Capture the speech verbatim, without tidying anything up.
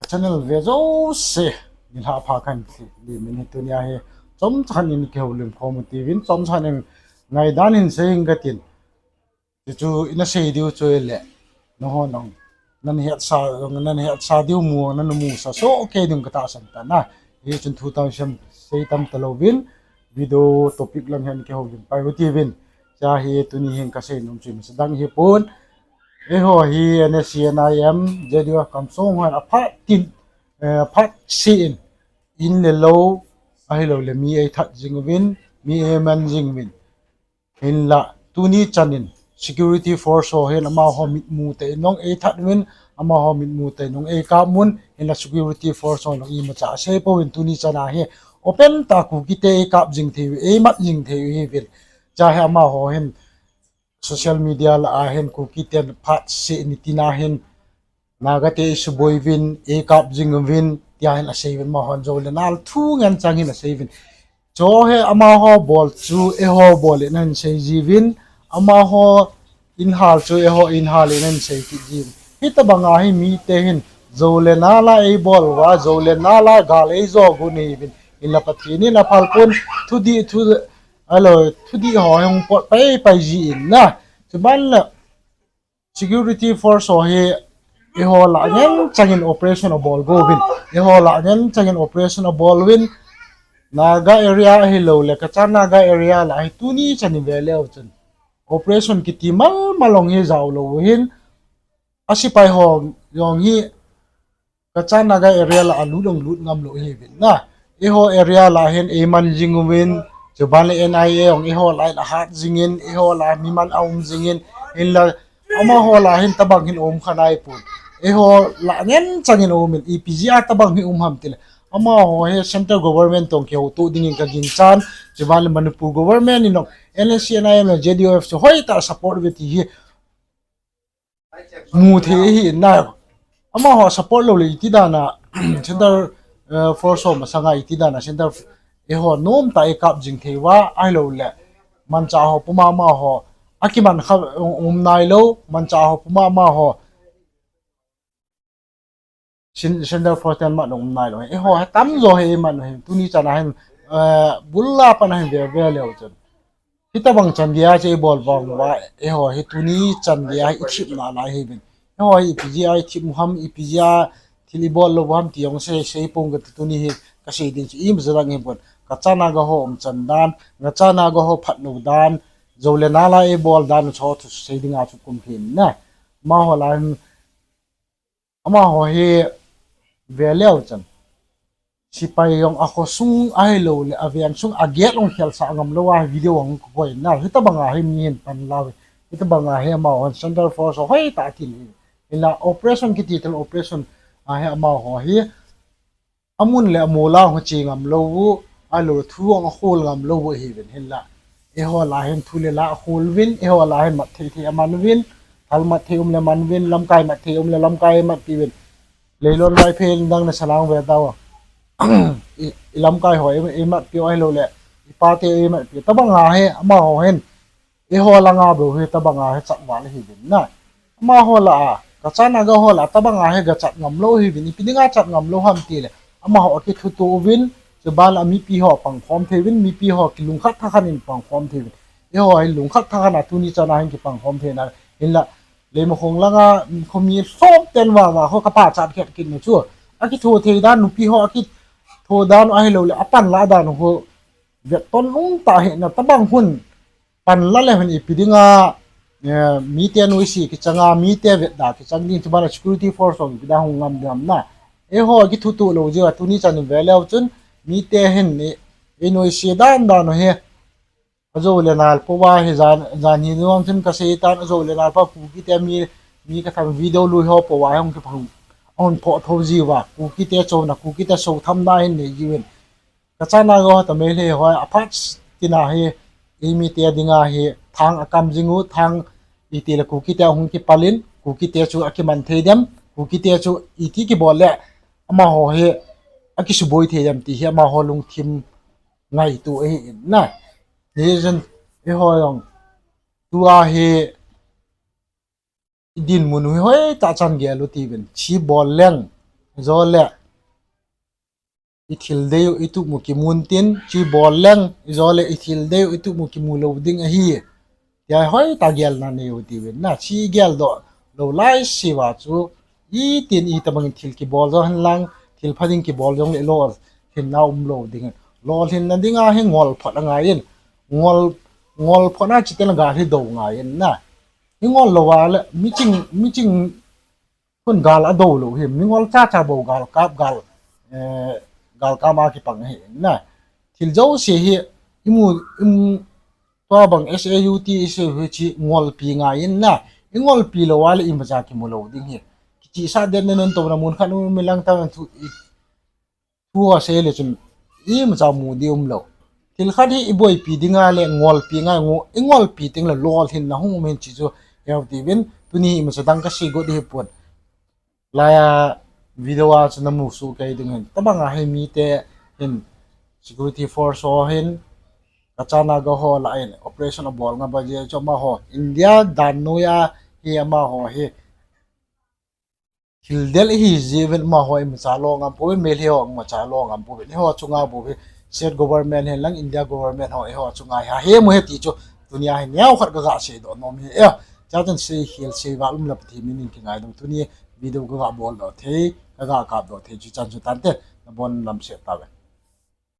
Channel ve jouse, nilhah pha kahin sei lim in, hi tunia hi chomcha khat in kihoulim khom u tin, chomcha khat in ngaidan in sei inge katin. Chuchu ina sei diu chu ahile, nangho nang, nana hetsa, nana hetsa diu mu, nana musa soh kei ding katahsan tan ahi. Hichun thu tamsem sei tam talouvin, video topic lang hin kihoulim pai u tin. Chuhi tuni hin kasei nom chu imacha dang hipon, eiho hi N S C N I M, Z U F kamsong hon aphat tin, eh, phat seh in, in le lou, ahilouleh mi eithat jing uvin, mi eiman jing uvin. Hinla tuni chan in security force ho hin amaho mitmu tah in jong eithat uvin, amaho mitmu tah in jong eikap uvin, hinla security force hon jong imacha asei pouvin, tuni chan a hi open tah a Kuki te eikap jing thei u, eimat jing thei u ahiuvin. Chuhi amaho hin social media lah a hin Kuki ten phat seh in iti na hin Naga te eisuboi uvin, eikap jing uvin, tia hin asei uvin, amahon jou le nal thu ngen chang hin asei uvin. Chuhi amaho bol chu eiho bol in ahin sei jiuvin, amaho in hal chu eiho in hal in ahin sei kit jiuvin. Hitobang a hi mite hin jou le nal a eibol uva, jou le nal a gal eijo got u ahiuvin. Hinla Pathen in aphal pon, thudih thu, alo, thudih ho hung pot pai pai ji in ahi. Chuban le security force ho hi eiho lah ngen chang in operation abol go uvin. Eiho lah ngen chang in operation abol uvin. Naga area ahilouleh Kachin Naga area lah hi tuni chan in ve leu chun operation kiti mal mal jong hi jao lou u ahin. Asepai ho jong hi Kachin Naga area lah a lut jong lut ngam lou u ahiuvin ahi. Eiho area lah a hin eiman jing uvin, chuban le N I A jong eiho lah a ahat jing in, eiho lah a mi man aum jing in, hinla amaho lah a hin tobang hin um kha naipon. Eiho lah ngen chang in um in, ipi jeh a tobang hi um ham tile, amaho hi central government toh kihoutoh ding in kaginchan, chuban le Manipur government in jong N S C N I M le Z U F chu hoitah a support uve ti hi mu thei ahi in ahi. Amaho support lou le iti dan a central, eh, force ho masang a iti dan a central eiho nom tah a eikap jing thei uva, ahilouleh manchah ho puma amaho akiman kha um nailou, manchah ho puma amaho cen-, central force ten mat um nailou. Eiho hi tamjo hi eiman u ahi, tuni chan a hin, eh, bul a pat a hin ve ve leu chun. Hitobang chan gei a chu eibol vang uva, eiho hi tuni chan gei a hi ithip nalai ahiuvin. Eiho hi ipi jeh a ithip u ham, ipi jeh a thil ibol lou u ham ti jong sei, sei ponge kati, tuni hi kasei ding chu imacha dang hipon. Kachin Naga ho umchan dan, Kachin Naga ho phat lou dan, jou le nal a eibol dan chu thu sei ding a chu kum hin ahi. Amaho lah a hin Amaho hi ve leu chun, sepai jong akhosung ahilouleh aveng sung a gate jong khelsah ngam lou a video jong kabol in ahi. Hitobang a hi mi hin pan lau, hitobang a hi amaho hin central force ho hoitah a tin ahi. Hinla operation kiti thil operation a hi amaho hi amun le amol a hung che ngam lou u, ahilouleh thu jong akhol ngam lou u ahiuvin, hinla eiho lah a hin thu le la akhol uvin, eiho lah a hin mat thei thei aman uvin, thal mat thei um le man uvin, lamkai mat thei um le lamkai matpi uvin. Leilon Vaiphei in dang nasa lang ve tao. I, i lamkai ho ei, eimatpi u ahilouleh i pate eimatpi u. Tobang a hi amaho hin eiho langa bou hi tobang a hi chat val ahiuvin ahi. Amaho lah a, Kachin Naga ho lah a tobang a hi gachat ngam lou ahiuvin, ipi dinga chat ngam lou ham tile, amaho akithutoh uvin, chuban a mipi ho pangkhom thei uvin, mipi ho kilungkhat thakhat in pangkhom thei uvin. Eiho hi lungkhat thakhat a tuni chan a hin kipangkhom thei nai, hinla Leimakhong langa khomi lhom ten vang vang ho kapachat khet kit na chu, akitho thei dan, nupi ho akitho dan ahilouleh apan la dan ho vetton um tah ahi na, tobang hun pan la le hin ipi dinga, eh, mite noise kichang a, mite vetda kichang ding, chuban a security force hung ipi dinga hung ngam ding ham ahi. Eiho kithutoh lou jeh a tuni chan in ve leu chun mite hin ei, ei noise dan dan u hi ajou le nal pou a hi jan, jan hi nuang chun kasei tan, ajou le nal pou a Kuki te mi, mi katham video lui ho pou a hi hung kipang, ahung phoh tho jiuva, Kuki te chouna, Kuki te sou thamna hin nei jiuvin. Kachin Naga ho toh Meitei ho aphat tina hi, eimi te dinga hi thang akam jing u, thang itile Kuki te ahung kipal in, Kuki te chu akiman thei dem, Kuki te chu iti kibol le amaho hi akisuboi thei dem ti hi amaho lungthim ngaito ahi in ahi. Hijeh chun eiho jong tua hi idinmun u hi hoitah chan gel u tiuvin, chi bol leng, Ijole ithil dei u itup mu kimun tin, chi bol leng, ijole ithil dei u itup mu kimu lou ding ahi, tia hoitah gelna nei u tiuvin na, chi geldoh lou laiseuva chu, itin itobangin thil kibol jong henlang, thil pha ding kibol jongle lolhinna umlou dingin. Lolhinna dinga hi ngol phot angaiyin, ngol, ngol photna chiteng le gal hi dou ngaiyin na. Ingol louva le miching, miching khun gal adou lou hi, mingol chacha bou gal kap, gal, eh, gal kap a kipang ahi na. Thil jouse hi imu, im, tua bang S A U T issue hiche ngolpi ngaiyin na. Ingolpi louva le imacha kimu lou ding hi. Kichihsah den na, nuntouna mun khat um inlang, tah thu, thu asei le chun imacha mu ding umlou. Thil khat hi iboipi dinga le ngolpi ngai, ngo, ingolpi tengle lolhinna hung um hin, chi chu heu tiuvin. Tuni imacha dang kasei got hipon. Laiya video a chu namu soh kei ding hin, tobanga hi mite hin, security force ho hin, Kacha Naga ho lah in operation abol ngap a jeh chu amaho India dan noiya hi amaho hi thildel ihi jeh uvin amaho imacha lo ngam pouvin, Meitei ho imacha lo ngam pouvin, eiho chunga bou hi, state government hihen lang India government ho eiho chunga hi ahem u ahi ti chu tunia hi neokhat kaga seidoh nom ahi. Chuchun seikhel seival umle Pathen min in kingaidam, tuni video kaga boldoh thei, kaga kapdoh thei chu chan chu tante, nabon lamset tauve.